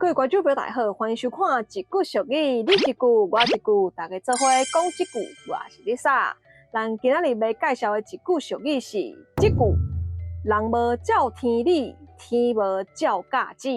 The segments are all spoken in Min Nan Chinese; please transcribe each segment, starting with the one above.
各位觀眾朋友大家好，歡迎收看《一句俗語》，你一句我一句，大家做伙講這句。我是 Lisa。咱今仔日欲介紹的一句俗語是這句：人無照天理，天無照價子。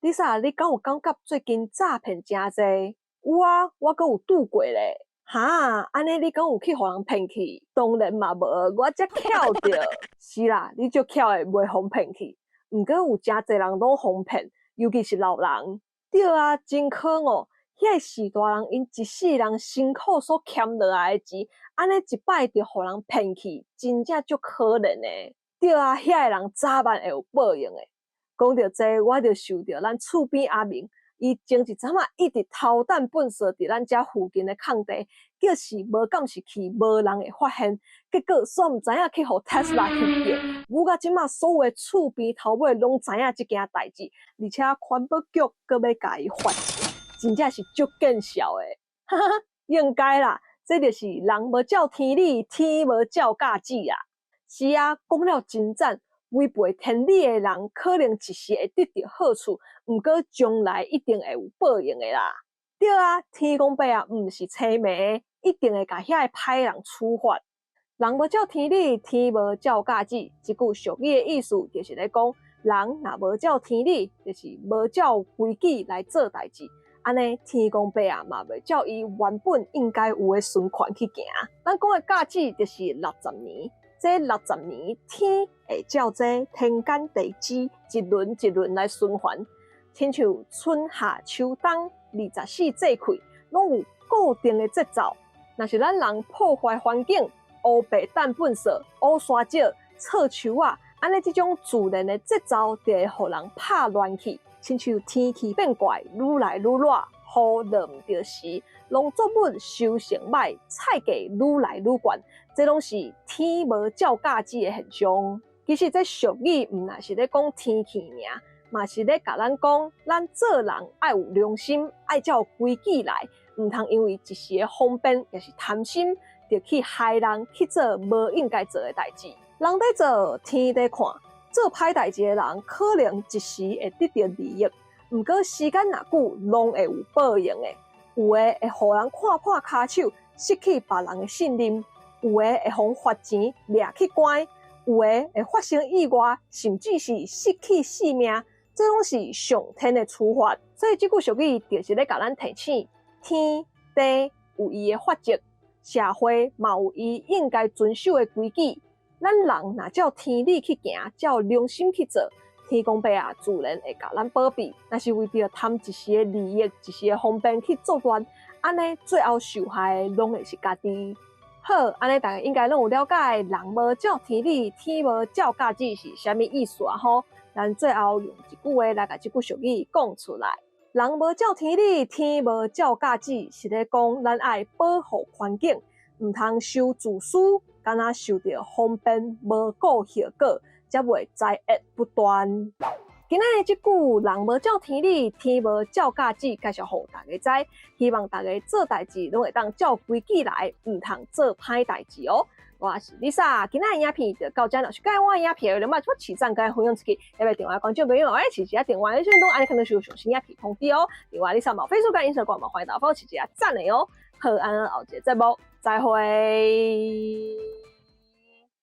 Lisa，你敢有感覺最近詐騙誠濟？有啊，我閣有拄過咧。哈，按呢你敢有去予人騙去？當然嘛無，我遮巧著。是啦，你足巧的袂予騙去。毋過有誠濟人攏予騙，尤其是老人。對啊，真可惡！遐序大人𪜶一世人辛苦所儉落來的錢，按呢一擺就予人騙去，真正足可憐的。對啊，遐个人早晚會有報應的。講著這，我就想著咱厝邊阿明，伊前一陣仔一直偷擲糞埽佇咱遮附近的空地，叫是無監視器，無人會發現，結果煞毋知影去予 Tesla 翕著，舞到這馬所有的厝邊頭尾攏知影這件代誌，而且環保局閣欲共伊罰錢，真正是足見笑的。哈哈，應該啦，這就是人無照天理，天無照價子啊。是啊，講了真讚。違背天理的人，可能一時會得著好處，毋過將來一定會有報應的啦。對啊，天公伯啊，毋是青盲，一定會共遐个歹人處罰。人無照天理，天無照價子。這句俗語的意思，就是咧講，人若無照天理，就是無照規矩來做代誌，按呢天公伯啊嘛袂照伊原本應該有的循環去行。咱講的甲子就是60年。這六十年，天會照這天干地支一輪一輪來循環，親像春夏秋冬24節氣，攏有固定的節奏。若是咱人破壞環境，烏白擲糞埽、烏沙石、錯樹仔，按呢這種自然的節奏就會予人拍亂去。親像天氣變怪，愈來愈熱，雨落毋著時，農作物收成䆀，菜價愈來愈懸，這攏是天無照價子的現象。其實這俗語毋但是咧講天氣爾，嘛是咧共咱講，咱做人愛有良心，愛照規矩來，毋通因為一時的方便，抑是貪心，就去害人，去做無應該做的代誌。人佇做，天佇看。做歹代誌的人，可能一時會得著利益，毋過時間若久，攏會有報應的。有的會予人看破跤手，失去別人的信任；有的會予罰錢掠去關；有的會發生意外，甚至是失去性命。這攏是上天的處罰。所以這句俗語就是咧共咱提醒：天地有伊的法則，社會嘛有伊應該遵守的規矩。咱人若照天理去行，照良心去做，天公伯啊，自然會共咱保庇。若是為著貪一時的利益、一時的方便去作亂，按呢最後受害的攏會是家己。好，按呢大家應該攏有了解，人無照天理，天無照價子是啥物意思啊？吼，咱最後用一句話來共這句俗語講出來：人無照天理，天無照價子，是咧講咱愛保護環境，毋通傷自私。敢若受著方便，無顧後果，才袂災厄不斷。今仔日這句人無照天理，天無照價子，介紹予大家知。希望大家做代誌攏會當照規矩來，毋通做歹代誌哦。我是 Lisa，今仔日影片就到這，若是喜歡我影片，你嘛做起讚佮分享出去，也欲訂閱觀眾朋友，愛持一下訂閱，你攏按呢可能收到上新影片通知哦。另外，Lisa 嘛 Facebook 佮 Instagram 嘛，歡迎大家follow 持一下讚的哦。好，按呢後一個節目再會。